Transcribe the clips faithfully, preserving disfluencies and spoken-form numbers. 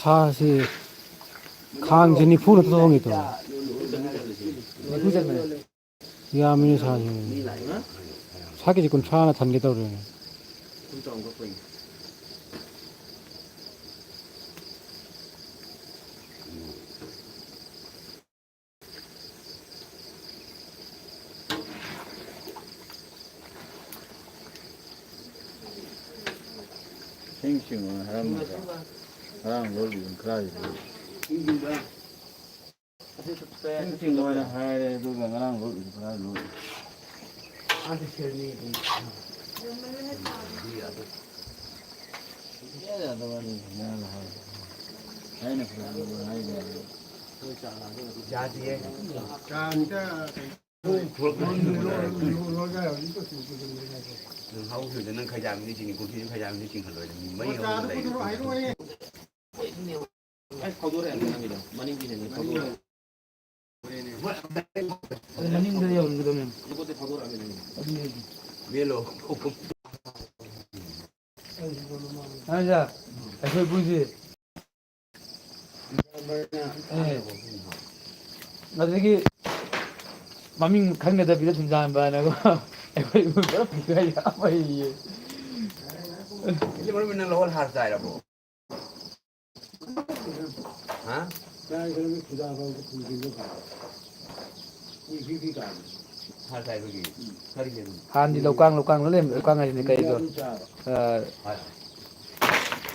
ꯁꯥꯁꯤ ꯈꯥꯡꯁꯦ ꯅꯤꯐꯨ ꯅꯠꯇ꯭ꯔꯣ ꯊꯣꯡꯉꯤꯗꯣ? ꯅꯤꯐꯨ ꯆꯟꯕꯅꯦ꯫ ꯌꯥꯝꯃꯤꯅꯦ ꯁꯥꯁꯦ꯫ ꯁꯥ ꯀꯦꯖꯤ ꯀꯨꯟꯊ꯭ꯔꯥꯅ ꯊꯟꯒꯦ ꯇꯧꯔꯦꯅꯦ꯫ ꯏꯁꯤꯡ ꯆꯤꯡꯉꯣꯅ ꯍꯥꯏꯔꯝꯃꯒ ꯉꯔꯥꯡ ꯂꯣꯜꯂꯤꯗꯨꯅ ꯈꯔꯗꯤ ꯂꯣꯜꯂꯤ꯫ ꯏꯁꯤꯡ ꯆꯤꯡꯉꯣꯅ ꯍꯥꯏꯔꯦ, ꯑꯗꯨꯒ ꯉꯔꯥꯡ ꯂꯣꯜꯂꯤꯗꯨ ꯈꯔ ꯂꯣꯜꯂꯤ꯫ ꯌꯥꯗꯤꯌꯦ꯫ ꯅꯪ ꯍꯥꯎꯈꯤꯕꯗ ꯅꯪ ꯈꯩꯖꯥ ꯃꯤꯅꯤ ꯆꯤꯡꯉꯤ, ꯀꯨꯝꯁꯤꯁꯨ ꯈꯩꯖꯥ ꯃꯤꯅꯤ ꯆꯤꯡꯍꯜꯂꯣꯏꯗ, ꯃꯤ ꯃꯔꯤ ꯍꯧꯔꯒ ꯂꯩꯔꯦ꯫ ꯑꯩ ꯊꯧꯗꯣꯔꯛꯑꯦ ꯅꯪꯒꯤꯗꯣ, ꯃꯅꯤꯡꯒꯤꯅꯦ, ꯊꯧꯗꯣꯔꯛꯑꯦ꯫ ꯑꯗꯨ ꯃꯅꯤꯡꯗ ꯌꯧꯔꯝꯒꯗꯕꯅꯦ꯫ ꯃꯀꯣꯛꯇ ꯊꯧꯗꯣꯔꯛꯑꯃꯦ ꯅꯪꯒꯤꯗꯣ꯫ ꯑꯗꯨꯅꯦ ꯑꯩꯁꯦ꯫ ꯃꯦꯜꯂꯣ꯫ ꯅꯪꯁꯦ ꯑꯩꯈꯣꯏ ꯄꯨꯁꯤ꯫ ꯑꯦ꯫ ꯑꯗꯨꯗꯒꯤ ꯃꯃꯤꯡ ꯈꯪꯅꯗꯕꯤꯗ ꯊꯨꯝꯖꯥꯟꯕꯅꯀꯣ꯫ ꯑꯩꯈꯣꯏ ꯏꯃꯨꯡ ꯄꯨꯂꯞ ꯄꯤꯕ ꯌꯥꯝ ꯍꯩꯌꯦ꯫ ꯏꯆꯦ ꯃꯔꯨꯞ, ꯅꯪ ꯂꯧꯍꯣꯜ ꯍꯥꯔ ꯆꯥꯏꯔꯕꯣ? ꯍꯥ? ꯍꯥꯔ ꯆꯥꯏꯕꯒꯤ? ꯀꯔꯤꯒꯤ ꯑꯗꯨꯝ? ꯍꯥꯟꯅꯗꯤ ꯂꯧꯀꯥꯡ, ꯂꯧꯀꯥꯡ ꯂꯣꯏ ꯂꯩꯔꯝꯃꯦ, ꯂꯧꯀꯥꯡ ꯍꯥꯏꯁꯤꯅ ꯀꯩꯗꯣ? ꯑ, ꯍꯣꯏ꯫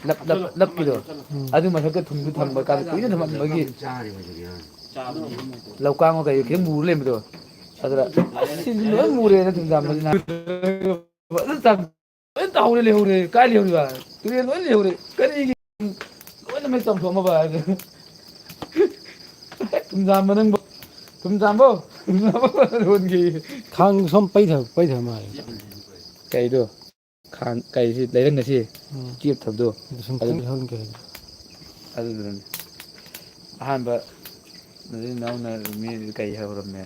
ꯂꯞ, ꯂꯞ, ꯂꯞꯀꯤꯗꯣ꯫ ꯎꯝ꯫ ꯑꯗꯨ ꯃꯊꯛꯇ ꯊꯨꯝꯗꯨ ꯊꯝꯕ ꯀꯥꯟꯗ ꯀꯨꯏꯅ ꯊꯝꯃꯝꯕꯒꯤ ꯆꯥꯔꯦ ꯍꯧꯖꯤꯛ ꯌꯥꯝ꯫ ꯂꯧꯀꯥꯡꯒ ꯀꯩꯒ ꯈꯤꯇꯪ ꯃꯨꯔ ꯂꯩꯔꯝꯕꯗꯣ꯫ ꯑꯗꯨꯗ, "ꯑꯁ, ꯁꯤꯗꯤ ꯂꯣꯏ ꯃꯨꯔꯦꯅ ꯊꯨꯝꯖꯥꯝꯕꯁꯤꯅ꯫ ꯐꯖꯅ ꯆꯥꯝ-, ꯂꯣꯏ ꯇꯥꯍꯧꯔꯦ, ꯂꯩꯍꯧꯔꯦ꯫ ꯀꯥꯏ ꯂꯩꯍꯧꯔꯤꯕ? ꯇꯨꯔꯦꯟ ꯂꯣꯏ ꯂꯩꯍꯧꯔꯦ꯫ ꯀꯔꯤꯒꯤ ꯂꯣꯏꯅ ꯃꯩ ꯆꯥꯝꯊꯣꯛꯑꯝꯃꯕ?" ꯍꯥꯏꯗꯅ꯫ ꯊꯨꯝꯖꯥꯝꯕ ꯅꯪꯕꯨ꯫ ꯊꯨꯝꯖꯥꯝꯕꯧ, ꯊꯨꯝꯖꯥꯝꯕꯧ ꯍꯣꯟꯈꯤ꯫ ꯈꯥꯡ ꯁꯨꯝ ꯄꯩꯊ-, ꯄꯩꯊꯕ ꯃꯥꯜꯂꯦ꯫ ꯀꯩꯗꯣ? ꯈꯥꯡ, ꯀꯩꯁꯤ, ꯂꯩꯔꯪ ꯑꯁꯤ ꯎꯝ꯫ ꯆꯦꯞꯊꯕꯗꯣ꯫ ꯁꯨꯝ ꯑꯗꯨ ꯄꯩ-, ꯍꯣꯟꯒꯦ ꯍꯥꯏꯗꯤ꯫ ꯑꯗꯨꯗꯨꯅꯅꯦ꯫ ꯑꯍꯥꯟꯕ ꯅꯨꯡꯅ ꯃꯤ ꯀꯩ ꯍꯧꯔꯝꯃꯦ꯫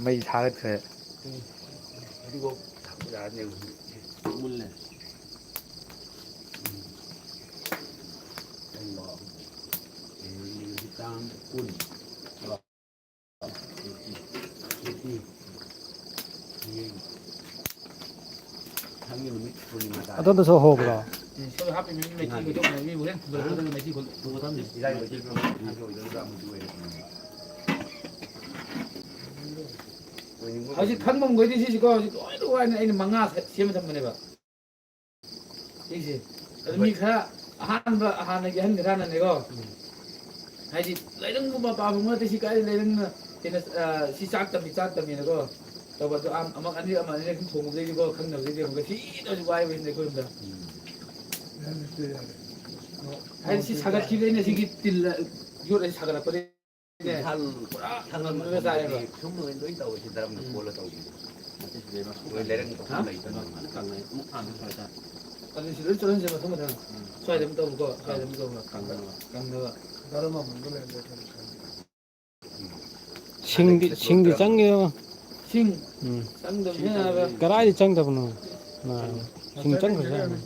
ꯃꯩ ꯊꯥꯒꯠꯈ꯭ꯔꯦ꯫ ꯐꯗꯤꯒꯣꯝ ꯊꯥꯛꯄ ꯌꯥꯔꯅꯤ ꯍꯧꯖꯤꯛ꯫ ꯃꯨꯜꯂꯦ꯫ ꯎꯝ꯫ ꯀꯩꯅꯣ, ꯎꯝ, ꯇꯥꯡ ꯀꯨꯟ꯫ ꯎꯝ꯫ ꯎꯝ꯫ ꯍꯌꯦꯡ꯫ ꯊꯥꯡꯖ ꯅꯨꯃꯤꯠ ꯄꯨꯔꯅꯤꯃꯥ ꯇꯥꯔꯦ꯫ ꯑꯗꯣꯝꯗꯁꯨ ꯍꯧꯕ꯭ꯔꯣ? ꯎꯝ, ꯁꯣꯏ ꯍꯥꯞꯄꯤ ꯃꯤ ꯃꯩꯈꯨ ꯉꯥꯟꯕꯤ꯫ ꯈꯣꯏꯗꯣꯛꯅꯕꯤ ꯍꯣꯔꯦꯟ ꯄꯨꯊꯔꯛꯀꯗꯕ ꯃꯩꯈꯨ ꯈꯣꯏꯗꯣꯛ-, ꯄꯨꯊꯔꯛꯀꯗꯕꯅꯤ꯫ ꯏꯔꯥꯏ ꯃꯩꯈꯨ ꯈꯣꯏꯗꯣꯛ-, ꯈꯣꯏꯗꯣꯛ-, ꯈꯣꯏꯗꯣꯛ-, ꯈꯣꯏꯗꯣꯛ-, ꯈꯣꯏꯗꯣꯛ-, ꯍꯧꯖꯤꯛ ꯈꯪꯕ ꯃꯈꯩꯗꯤ ꯁꯤꯁꯤꯀꯣ, ꯍꯧꯖꯤꯛ ꯂꯣꯏꯅ ꯋꯥꯏꯅ ꯑꯩꯅ ꯃꯉꯥ ꯁꯦ-, ꯁꯦꯝꯃ ꯊꯝꯕꯅꯦꯕ꯫ ꯁꯤꯁꯦ꯫ ꯑꯗꯨ ꯃꯤ ꯈꯔ ꯑꯍꯥꯟꯕ, ꯍꯥꯟꯅꯒꯤ ꯑꯍꯟ ꯈꯔꯅꯅꯦꯀꯣ, ꯎꯝ꯫ ꯍꯥꯏꯗꯤ ꯂꯩꯔꯪꯒꯨꯝꯕ ꯄꯥꯕ ꯅꯠꯇꯦ, ꯁꯤ ꯀꯥꯏꯗꯩ ꯂꯩꯔꯪꯅ ꯍꯦꯟꯅ, ꯑ, ꯁꯤ ꯆꯥꯛ ꯇꯝꯃꯤ, ꯆꯥꯛ ꯇꯝꯃꯤꯅꯀꯣ ꯇꯧꯕ꯫ ꯑꯗꯨ ꯑꯃ, ꯑꯃ ꯑꯅꯤꯔꯛ, ꯑꯃ ꯑꯅꯤꯔꯛ ꯁꯨꯝ ꯊꯣꯡꯕꯗꯩꯗꯤꯀꯣ, ꯈꯪꯅꯕꯗꯩꯗꯤ ꯑꯃꯨꯛꯀ ꯍꯦꯟꯅꯁꯨ ꯋꯥꯏꯕ ꯍꯦꯟꯅ ꯑꯩꯈꯣꯏꯔꯣꯝꯗ꯫ ꯎꯝ꯫ ꯍꯥꯏꯗꯤ ꯁꯤ ꯁꯥꯒꯠꯈꯤꯕꯗꯩꯅ ꯁꯤꯒꯤ ꯇꯤꯜ ꯌꯣꯠ ꯑꯁꯤ ꯁꯥꯒꯠꯂꯛꯄꯗꯩ ꯏꯝꯐꯥꯜ ꯄꯨꯔꯥ ꯊꯥꯡꯒ ꯉꯝꯃꯒ ꯆꯥꯔꯦꯕ꯫ ꯃꯇꯝꯗꯗꯤ ꯁꯨꯝ ꯂꯣꯏ ꯇꯧꯋꯦ, ꯁꯤ ꯗꯔꯝꯗ ꯎꯝ꯫ ꯀꯣꯜꯂ ꯇꯧꯕꯤꯗꯣ꯫ ꯃꯣꯏ ꯂꯩꯔꯪ ꯍꯥ? ꯀꯪꯍꯟ ꯂꯩꯇꯅ꯫ ꯑꯗꯨ ꯁꯤ ꯂꯣꯏ ꯆꯠꯍꯟꯁꯦ ꯃꯊꯪ ꯃꯊꯪ꯫ ꯎꯝ꯫ ꯁ꯭ꯋꯥꯏꯗ ꯑꯃ ꯇꯧꯕꯀꯣ, ꯁ꯭ꯋꯥꯏꯗ ꯑꯃ ꯇꯧꯕ꯫ ꯀꯪꯅꯕ꯫ ꯀꯪꯅꯕ꯫ ꯗꯔꯝ ꯑꯃꯃꯝꯗ ꯂꯩꯔꯝꯗ꯭ꯔꯦ ꯑꯩꯈꯣꯏꯅ ꯈꯪꯗꯦ꯫ ꯁꯤꯡꯗꯤ, ꯁꯤꯡꯗꯤ ꯆꯪꯉꯦꯕ꯫ ꯁꯤꯡ ꯎꯝ꯫ ꯆꯪꯗꯕꯅꯤꯅ ꯍꯥꯏꯕ꯫ ꯀꯗꯥꯏꯗ ꯆꯪꯗꯕꯅꯣ? ꯑꯥ, ꯁꯤꯡ ꯆꯪꯈ꯭ꯔꯖꯥꯠꯅꯤ꯫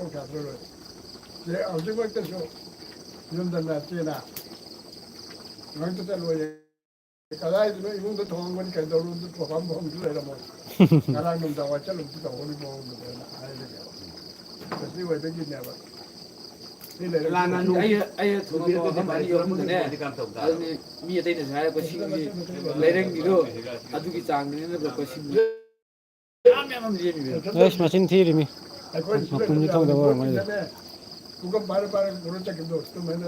ꯁꯦ, ꯍꯧꯖꯤꯛꯃꯛꯇꯁꯨ ꯌꯨꯝꯗ ꯅꯠꯇꯦꯅ ꯉꯥꯛꯇ ꯆꯠꯂꯣꯏꯌꯦ꯫ ꯀꯗꯥꯏꯗꯅꯣ ꯏꯃꯨꯡꯗ ꯊꯣꯡꯉꯝꯒꯅꯤ, ꯀꯩꯗꯧꯔꯨꯕꯗ ꯊꯣꯡꯐꯝ ꯐꯝꯁꯨ ꯂꯩꯔꯝꯃꯣꯏ꯫ ꯉꯔꯥꯡ ꯅꯨꯡꯗꯥꯡ ꯋꯥꯏ ꯆꯠꯂꯨꯕꯗ ꯇꯧꯍꯧꯔꯤꯕ ꯃꯑꯣꯡꯗꯨꯅꯦꯅ ꯍꯥꯏꯔꯒꯦꯕ꯫ ꯃꯁꯤ ꯑꯣꯏꯕꯒꯤꯅꯦꯕ꯫ ꯁꯤ ꯂꯩꯔꯝꯃꯤ꯫ ꯑꯩ, ꯑꯩꯅ ꯊꯣꯡꯉꯝꯕ ꯃꯐꯝ ꯑꯅꯤ ꯑꯍꯨꯝꯗꯅꯦ꯫ ꯑꯗꯨꯅꯤ ꯃꯤ ꯑꯇꯩꯅꯁꯨ ꯍꯥꯏꯔꯛꯄ ꯁꯤꯡꯒꯤ ꯂꯩꯔꯪꯒꯤꯗꯣ ꯑꯗꯨꯒꯤ ꯆꯥꯡꯗꯅꯤꯅ ꯁꯤꯡ ꯃꯌꯥꯝ ꯃꯌꯥꯝ ꯑꯃ ꯂꯦꯝꯃꯤꯕ꯫ ꯑꯩꯁ, ꯃꯆꯤꯟ ꯊꯤꯔꯤꯃꯤ꯫ ꯑꯩꯈꯣꯏ ꯁꯤꯗ ꯃꯄꯨꯟꯁꯨ ꯊꯣꯡꯗꯕ ꯑꯣꯏꯔꯝꯒꯅꯤꯗ꯫ ꯄꯣꯠꯇꯨꯗꯅꯦ, ꯄꯨꯈꯝ ꯄꯥꯔ ꯄꯥꯔ ꯄꯨꯔ ꯆꯠꯈꯤꯕꯗꯣ, ꯑꯗꯨꯃꯥꯏꯅ꯫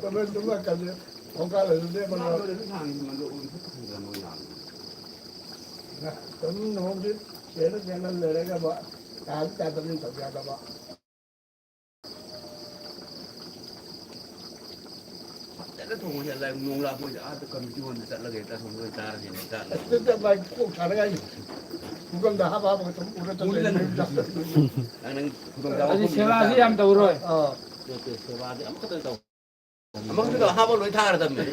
ꯇꯨꯝꯃꯦ, ꯇꯨꯝꯃꯦ, ꯀꯥꯁꯦ ꯈꯣꯡꯀꯥꯞ ꯂꯩꯔꯨꯗꯦ, ꯃꯗꯨ꯫ ꯑꯗꯨꯝ ꯅꯣꯡꯁꯤ ꯆꯦꯜꯂ ꯆꯦꯜꯂ ꯂꯩꯔꯒꯕ, ꯇꯥꯗꯤ ꯇꯥꯗꯕꯅꯤ ꯇꯧ ꯌꯥꯗꯕ꯫ ꯍꯦꯛꯇ ꯊꯣꯡꯕꯁꯦ ꯂꯥꯏ ꯅꯣꯡ ꯂꯥꯛꯄ ꯑꯣꯏꯗꯤ ꯑꯥꯗ ꯀꯝꯃ꯭ꯌꯨꯅꯤꯇꯤ ꯍꯣꯜꯗ ꯆꯠꯂꯒ ꯍꯦꯛꯇ ꯑꯁꯣꯝꯗ ꯑꯣꯏꯅ ꯆꯥꯔꯁꯦꯅ ꯆꯥꯔꯦ꯫ ꯑꯁꯤꯗ ꯃꯥꯏ ꯀꯣꯛ ꯁꯥꯅꯉꯥꯏ ꯄꯨꯈꯝꯗ ꯍꯥꯞ ꯍꯥꯞꯄꯒ ꯁꯨꯝ ꯎꯔ ꯆꯠꯂꯦ꯫ ꯎꯔ ꯆꯠꯂꯦ꯫ ꯅꯪ, ꯅꯪ ꯈꯨꯗꯣꯡꯆꯥꯕ ꯑꯗꯨ ꯐꯪꯗ꯭ꯔꯗꯤ ꯁꯦꯕꯥꯁꯤ ꯆꯥꯔꯣꯏ꯫ ꯌꯥꯝ ꯇꯧꯔꯣꯏ꯫ ꯑꯥ꯫ ꯅꯠꯇꯦ, ꯁꯦꯕꯥꯗꯤ ꯑꯃꯈꯛꯇꯪ ꯇꯧ꯫ ꯑꯃꯈꯛꯇ ꯍꯥꯞꯄ ꯂꯣꯏ ꯊꯥꯔꯗꯕꯅꯦ꯫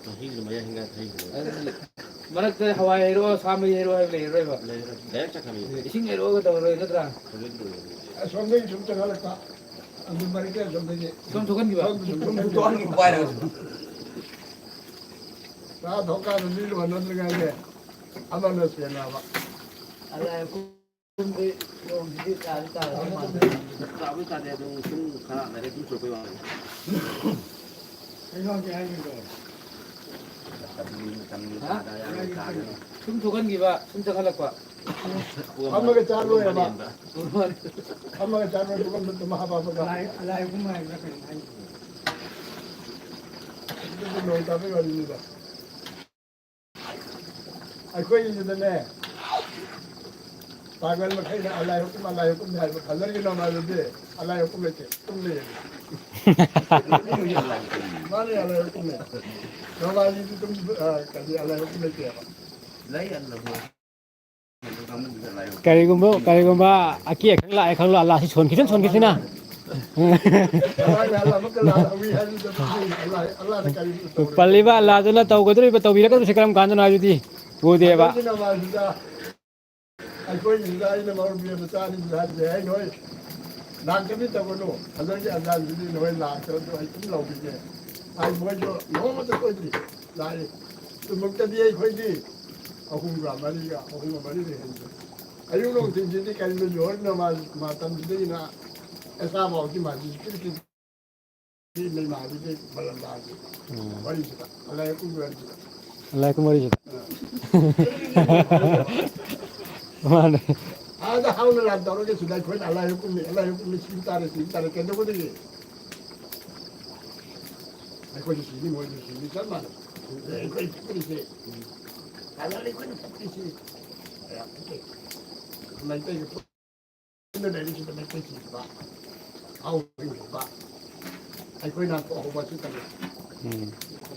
ꯃꯍꯤꯗꯨꯅ ꯃꯌꯥꯏ ꯍꯦꯟꯒꯠ ꯊꯩꯈ꯭ꯔꯦ꯫ ꯃꯔꯛꯇ ꯍꯋꯥꯏ ꯍꯩꯔꯛꯑꯣ, ꯁꯥ ꯃꯍꯤ ꯍꯩꯔꯛꯑꯣ ꯍꯥꯏꯕ ꯂꯩꯔꯔꯣꯏꯕ꯫ ꯂꯩꯔꯔꯣꯏ꯫ ꯗꯥꯏꯔꯦꯛ ꯆꯠꯈ꯭ꯔꯅꯤ꯫ ꯏꯁꯤꯡ ꯍꯩꯔꯛꯑꯣꯒ ꯇꯧꯔꯔꯣꯏ ꯅꯠꯇ꯭ꯔꯥ? ꯍꯧꯖꯤꯛ ꯂꯣꯏꯔꯦ꯫ ꯑꯁꯣꯝꯗꯒꯤ ꯁꯨꯝ ꯆꯪꯍꯜꯂꯛꯄ꯫ ꯑꯗꯨ ꯃꯔꯛꯇ ꯑꯁꯣꯝꯗꯒꯤ ꯁꯨꯝ ꯊꯣꯛꯍꯟꯈꯤꯕ꯫ ꯁꯣꯝꯗ ꯁꯨꯝ ꯁꯨꯝ ꯊꯣꯛꯍꯟꯈꯤꯕ ꯄꯥꯏꯔꯒ ꯁꯨꯝ꯫ ꯆꯥ ꯊꯣꯛꯀꯥꯟꯗ ꯃꯤ ꯂꯣꯟꯅꯗ꯭ꯔꯤꯉꯩꯗ ꯑꯃꯅ ꯁꯦꯟꯅꯕ꯫ ꯑꯗ ꯌꯨꯝꯗꯤ ꯅꯣꯡꯁꯤꯗꯤ ꯇꯥꯗꯤ ꯇꯥꯗꯧ ꯃꯥꯟꯗꯦ꯫ ꯇꯥꯕꯨꯗꯤ ꯇꯥꯗꯦ, ꯑꯗꯣ ꯁꯨꯝ ꯈꯔ ꯂꯩꯔ ꯑꯗꯨꯝ ꯆꯨꯔꯛꯄꯩ ꯋꯥꯅꯤ꯫ ꯀꯩꯅꯣ ꯍꯧꯖꯤꯛ ꯍꯥꯏꯈꯤꯕꯗꯣ? ꯍꯥ? ꯁꯨꯝ ꯊꯣꯛꯍꯟꯈꯤꯕ, ꯁꯨꯝ ꯆꯪꯍꯜꯂꯛꯄ꯫ ꯐꯝꯃꯒ ꯆꯥ ꯂꯣꯏꯔꯕ? ꯐꯝꯃꯒ ꯆꯥ ꯂꯣꯏꯔꯕ ꯄꯨꯈꯝꯗ ꯑꯗꯨꯝ ꯍꯥꯞꯄ ꯍꯥꯞꯄꯒ꯫ ꯑꯂꯥꯏ, ꯑꯂꯥꯏ ꯑꯍꯨꯝ ꯍꯥꯏꯕ꯭ꯔꯥ ꯀꯩꯅꯣ ꯍꯥꯏꯁꯤꯕꯣ? ꯑꯗꯨꯗꯤ ꯅꯣꯡ ꯇꯥꯕꯩ ꯋꯥꯔꯤꯅꯤꯗ꯫ ꯑꯩꯈꯣꯏꯒꯤꯗꯅꯦ, ꯄꯥꯡꯒꯜ ꯃꯈꯩꯅ ꯑꯂꯥꯏ ꯍꯨꯀꯨꯝ, ꯑꯂꯥꯏ ꯍꯨꯀꯨꯝ ꯍꯥꯏꯕ ꯐꯖꯔꯒꯤ ꯅꯃꯥꯖꯗꯤ ꯑꯂꯥꯏ ꯍꯨꯀꯨꯝ ꯂꯩꯇꯦ, ꯑꯗꯨꯝ ꯂꯩꯌꯦ꯫ ꯃꯥꯅꯦ, ꯑꯂꯥꯏ ꯍꯨꯀꯨꯝ ꯂꯩ꯫ ꯅꯃꯥꯖꯗꯤ ꯑꯗꯨꯝ, ꯑ, ꯀꯔꯤ, ꯑꯂꯥꯏ ꯍꯨꯀꯨꯝ ꯂꯩꯇꯦꯕ꯫ ꯂꯩ, ꯑꯗꯨꯅ ꯍꯣꯏ꯫ ꯀꯔꯤꯒꯨꯝꯕ, ꯀꯔꯤꯒꯨꯝꯕ ꯑꯀꯤ ꯑꯈꯪ ꯂꯥꯛꯑꯦ ꯈꯜꯂꯣ, ꯑꯜꯂꯥꯁꯤ ꯁꯣꯟꯈꯤꯁꯅꯨ, ꯁꯣꯟꯈꯤꯁꯅꯨ꯫ ꯉꯔꯥꯡ ꯅꯍꯥꯟ ꯑꯃꯨꯛꯀ ꯂꯥꯛꯍꯧꯏ ꯍꯥꯏꯕꯗꯨꯗ ꯑꯜꯂꯥ, ꯑꯜꯂꯥꯅ ꯀꯔꯤ ꯇꯧꯔꯦ? ꯄꯜꯂꯤꯕ ꯑꯜꯂꯥꯗꯨꯅ ꯇꯧꯒꯗꯧꯔꯤꯕ, ꯇꯧꯕꯤꯔꯛꯀꯗꯧꯔꯤꯁꯦ ꯀꯔꯝ ꯀꯥꯟꯗꯅꯣ ꯍꯥꯏꯕꯗꯤ ꯎꯗꯦꯕ꯫ ꯑꯗꯨꯒꯤ ꯅꯃꯥꯖꯗꯨꯗ ꯑꯩꯈꯣꯏꯒꯤꯗ ꯑꯩꯅ ꯃꯔꯨꯞ ꯃꯆꯥꯅꯤ ꯍꯥꯏꯁꯦ, ꯑꯩ ꯅꯣꯏ ꯂꯥꯛꯇꯕꯤ ꯇꯧꯒꯅꯨ꯫ ꯍꯟꯗꯛꯀꯤ ꯑꯜꯂꯥꯗꯨꯗꯤ ꯅꯣꯏ ꯂꯥꯛꯇ꯭ꯔꯁꯨ ꯑꯩ ꯑꯗꯨꯝ ꯂꯧꯕꯤꯒꯦ꯫ ꯑꯩ ꯃꯣꯏꯁꯨ ꯅꯣꯡꯃꯇ ꯁꯣꯏꯗ꯭ꯔꯤ꯫ ꯂꯥꯛꯏ꯫ ꯇꯨꯝꯃꯛꯇꯗꯤ ꯑꯩꯈꯣꯏꯗꯤ ꯑꯍꯨꯝꯒ ꯃꯔꯤꯒ, ꯑꯍꯨꯝꯒ ꯃꯔꯤꯗ ꯍꯦꯟꯗꯦ꯫ ꯑꯌꯨꯛ ꯅꯨꯡꯊꯤꯟꯁꯤꯗꯤ ꯀꯔꯤꯅꯣ ꯖꯣꯍꯔ ꯅꯃꯥꯖ ꯃꯇꯝꯁꯤꯗꯒꯤꯅ ꯑꯦꯁꯥ ꯐꯥꯎꯗꯤ ꯃꯥꯁꯤ ꯀꯤꯔꯤ ꯀꯤꯔꯤ ꯂꯩꯃꯥꯏꯗꯨꯗꯤ ꯃꯔꯝ ꯇꯥꯗꯦ꯫ ꯎꯝ꯫ ꯋꯥꯔꯤꯁꯤꯗ, ꯑꯂꯥꯏ ꯀꯨꯝꯕꯤ ꯋꯥꯔꯤꯁꯤꯗ꯫ ꯑꯂꯥꯏ ꯀꯨꯝꯕꯤ ꯋꯥꯔꯤꯁꯤꯗ꯫ ꯑ꯫ ꯃꯥꯅꯦ꯫ ꯑꯥꯗ ꯍꯧꯅ ꯂꯥꯟ ꯇꯧꯔꯒ ꯁꯤꯗ ꯑꯩꯈꯣꯏꯅ ꯑꯂꯥꯏ ꯀꯨꯝꯃꯤ, ꯑꯂꯥꯏ ꯀꯨꯝꯃꯤ ꯁꯤꯕ ꯇꯥꯔꯦ, ꯁꯤꯕ ꯇꯥꯔꯦ ꯀꯩꯗꯧꯕꯗꯒꯤ? ꯑꯩꯈꯣꯏꯁꯨ ꯁꯤꯅꯤ, ꯃꯣꯏꯁꯨ ꯁꯤꯅꯤ, ꯆꯞ ꯃꯥꯟꯅꯩ꯫ ꯑꯩꯈꯣꯏ ꯄꯤꯛꯄꯔꯤꯁꯦ, ꯐꯥꯗꯔ ꯑꯩꯈꯣꯏꯅ ꯄꯤꯛꯄꯔꯤꯁꯦ, ꯃꯌꯥꯝ ꯄꯤꯛꯑꯦ꯫ ꯃꯩꯇꯩꯒꯤ ꯄꯨꯟꯅ ꯂꯩꯔꯤꯁꯤꯗ ꯃꯩꯇꯩ ꯁꯤꯕ, ꯍꯥꯎ ꯍꯤꯡꯕ꯫ ꯑꯩꯈꯣꯏꯅ ꯍꯧꯕꯁꯨ ꯇꯧꯏ꯫ ꯎꯝ꯫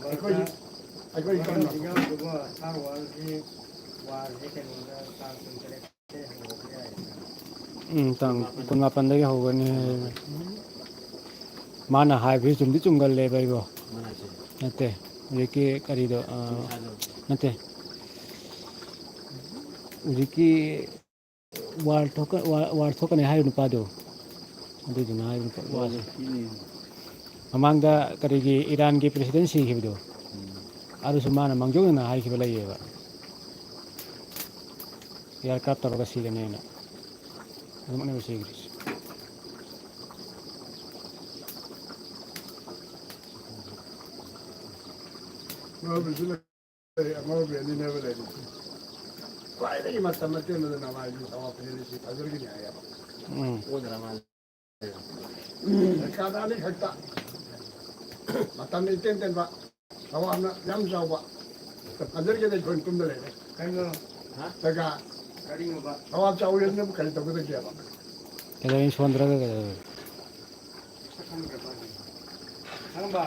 ꯑꯩꯈꯣꯏ, ꯑꯩꯈꯣꯏ ꯏꯆꯥꯎ ꯏꯆꯥꯎ ꯇꯧꯕ ꯁꯥ ꯋꯥꯜꯁꯤ, ꯋꯥꯜꯁꯤ ꯀꯩꯅꯣꯗ ꯇꯥꯡ ꯀꯨꯟꯇꯔꯦꯠꯇ ꯍꯧꯕ ꯌꯥꯏꯗꯅ꯫ ꯎꯝ, ꯇꯥꯡ ꯀꯨꯟꯃꯥꯄꯟꯗꯒꯤ ꯍꯧꯒꯅꯤ꯫ ꯃꯥꯅ ꯍꯥꯏꯕꯁꯤ ꯆꯨꯝꯗꯤ ꯆꯨꯝꯒꯜꯂꯦꯕ ꯑꯩꯕꯣ꯫ ꯃꯥꯅ ꯍꯥꯏꯁꯦ꯫ ꯅꯠꯇꯦ, ꯍꯧꯖꯤꯛꯀꯤ ꯀꯔꯤꯗꯣ, ꯑ, ꯁꯥꯗꯣ꯫ ꯅꯠꯇꯦ꯫ ꯍꯧꯖꯤꯛꯀꯤ ꯋꯥꯔ ꯊꯣꯛꯀ-, ꯋꯥꯔ, ꯋꯥꯔ ꯊꯣꯛꯀꯅꯤ ꯍꯥꯏꯔꯤꯕ ꯅꯨꯄꯥꯗꯣ, ꯑꯗꯨꯗꯨꯅ ꯍꯥꯏꯔꯤꯕ ꯋꯥꯁꯦ꯫ ꯃꯃꯥꯡꯗ ꯀꯔꯤꯒꯤ ꯏꯔꯥꯟꯒꯤ ꯄ꯭ꯔꯦꯁꯤꯗꯦꯟ ꯁꯤꯈꯤꯕꯗꯣ, ꯎꯝ꯫ ꯑꯗꯨꯁꯨ ꯃꯥꯅ ꯃꯥꯡꯖꯧꯅꯅ ꯍꯥꯏꯈꯤꯕ ꯂꯩꯌꯦꯕ, ꯏꯌꯥꯔ ꯀ꯭ꯔꯥꯐ ꯇꯧꯔꯒ ꯁꯤꯒꯅꯦꯅ꯫ ꯑꯗꯨꯃꯛꯅꯦꯕ ꯁꯤꯈ꯭ꯔꯤꯁꯦ꯫ ꯃꯔꯨꯞ ꯕꯤꯖꯨ ꯂꯩ, ꯃꯔꯨꯞ ꯕꯦꯅꯤꯅꯦꯕ ꯂꯩꯔꯤꯁꯦ꯫ ꯈ꯭ꯋꯥꯏꯗꯒꯤ ꯃꯇꯝ ꯑꯇꯦꯟꯕꯗ ꯅꯃꯥꯏꯒꯤ ꯊꯋꯥ ꯐꯖꯅ ꯁꯤ ꯊꯥꯖꯔꯒꯅꯤ ꯍꯥꯏꯌꯦꯕ꯫ ꯎꯝ꯫ ꯑꯣꯗꯔ ꯃꯥꯜꯂꯦ꯫ ꯎꯝ, ꯗꯔꯀꯥꯔ ꯑꯅꯤꯈꯛꯇ꯫ ꯃꯇꯝ ꯏꯇꯦꯟ ꯇꯦꯟꯕ, ꯊꯋꯥꯅ ꯌꯥꯝ ꯆꯥꯎꯕ꯫ ꯐꯖꯔꯒꯦꯗ ꯑꯩꯈꯣꯏ ꯇꯨꯝꯗ ꯂꯩꯔꯦ꯫ ꯀꯩꯅꯣ? ꯍꯥ? ꯗꯔꯀꯥꯔ꯫ ꯀꯔꯤꯅꯣꯕ? ꯊꯋꯥ ꯆꯥꯎꯋꯦꯅꯕꯨ ꯀꯔꯤ ꯇꯧꯒꯗꯒꯦꯕ? ꯀꯩꯗꯧꯔꯤ ꯁꯣꯟꯗ꯭ꯔꯒ ꯀꯩꯗꯧꯔꯤ? ꯈꯪꯕ꯫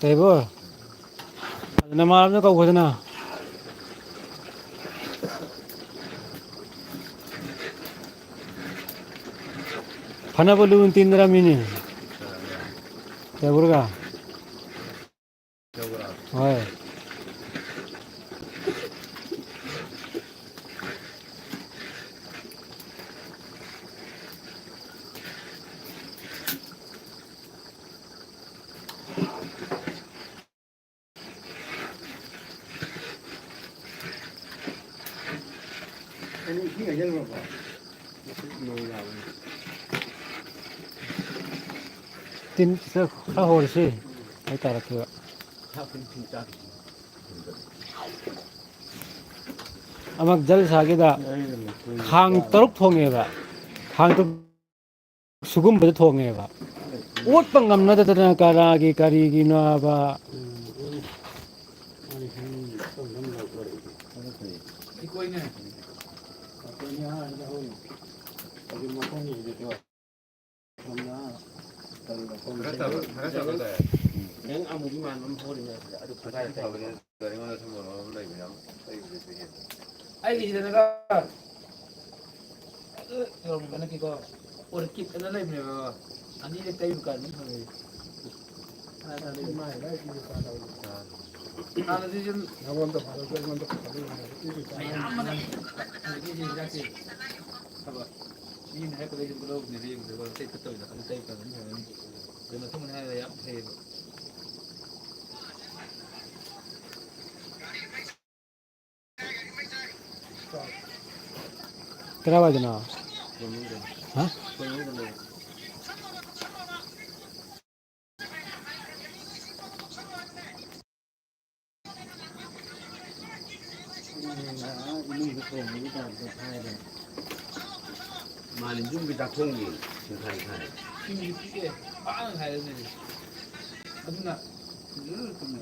ꯇꯩꯕꯣ, ꯅꯃꯥꯟꯅꯕꯗ ꯀꯧꯈꯣꯗꯅ꯫ ꯐꯅꯕ ꯂꯨꯅ ꯇꯤꯟꯅꯔꯝꯃꯤꯅꯦ꯫ ꯇꯩꯕꯨꯔꯒ꯫ ꯍꯣꯏ꯫ ꯀꯩꯅꯣ ꯏꯁꯤꯡ ꯍꯩꯖꯤꯜꯂꯨꯔꯕꯣ? ꯇꯤꯟ ꯈꯔ, ꯈꯔ ꯍꯣꯔꯁꯤ꯫ ꯑꯩ ꯇꯥꯔꯛꯈꯤꯕ꯫ ꯑꯃꯨꯛ ꯖꯜꯁꯥꯒꯤꯗ ꯈꯥꯡ ꯇꯔꯨꯛ ꯊꯣꯡꯉꯦꯕ꯫ ꯈꯥꯡ ꯇꯔꯨꯛ ꯁꯤꯒꯨꯝꯕꯗ ꯊꯣꯡꯉꯦꯕ꯫ ꯑꯣꯠꯄ ꯉꯝꯅꯗꯗꯅ ꯀꯔꯥꯒꯤ ꯀꯔꯤꯒꯤꯅꯣ ꯍꯥꯏꯕ? ꯅꯪ ꯑꯃꯨꯛ ꯏꯃꯥꯟꯅꯕ ꯑꯃ ꯐꯣꯟ ꯑꯗꯨ ꯐꯕꯅꯦ꯫ ꯑꯩꯉꯣꯟꯗ ꯁꯨꯝ ꯂꯩꯕꯅꯦ, ꯑꯩꯒꯤꯁꯤꯗꯅ ꯑꯗꯨ ꯇꯧꯔꯝꯕ ꯅꯠꯇꯦꯀꯣ꯫ ꯑꯣꯔꯀꯤꯠ ꯑꯅ ꯂꯩꯕꯅꯦꯕ꯫ ꯑꯅꯤꯁꯦ ꯇꯩꯕ ꯀꯥꯟꯗ ꯑꯗꯨꯝ ꯐꯪꯉꯦ꯫ ꯍꯥꯟꯅꯗꯤ ꯁꯨꯝ ꯃꯌꯥꯝ ꯑꯃ ꯍꯧꯖꯤꯛꯀꯤ ꯆꯤꯟꯖꯥꯛꯁꯦ ꯐꯕ꯫ ꯃꯤꯅ ꯍꯥꯏꯔꯛꯄꯗꯒꯤ ꯑꯗꯨꯝ ꯂꯧꯕꯅꯦꯕ, ꯌꯦꯡꯕꯗꯀꯣ꯫ ꯑꯇꯩ ꯐꯠꯇꯕꯗ ꯑꯗꯨ ꯇꯩꯕ ꯀꯥꯟꯗ ꯑꯗꯨꯝ ꯐꯪꯉꯅꯤ꯫ ꯑꯗꯨ ꯃꯊꯪ ꯃꯊꯪ ꯍꯥꯏꯔꯒ ꯌꯥꯝ ꯐꯩꯌꯦꯕ꯫ ꯀꯗꯥꯏꯋꯥꯏꯗꯅꯣ? ꯍꯥ? ꯃꯥꯅꯤ, ꯌꯨꯝꯒꯤ ꯆꯥꯛꯊꯣꯡꯒꯤ ꯁꯤꯡꯈꯥꯏ ꯈꯥꯏ꯫ ꯏꯁꯤꯡꯁꯨ ꯄꯤꯛꯑꯦ, ꯄꯥꯛꯅ ꯈꯥꯏꯔꯕꯅꯤꯅꯦ꯫ ꯑꯗꯨꯅ ꯐꯖꯅ ꯇꯨꯝꯃꯦ꯫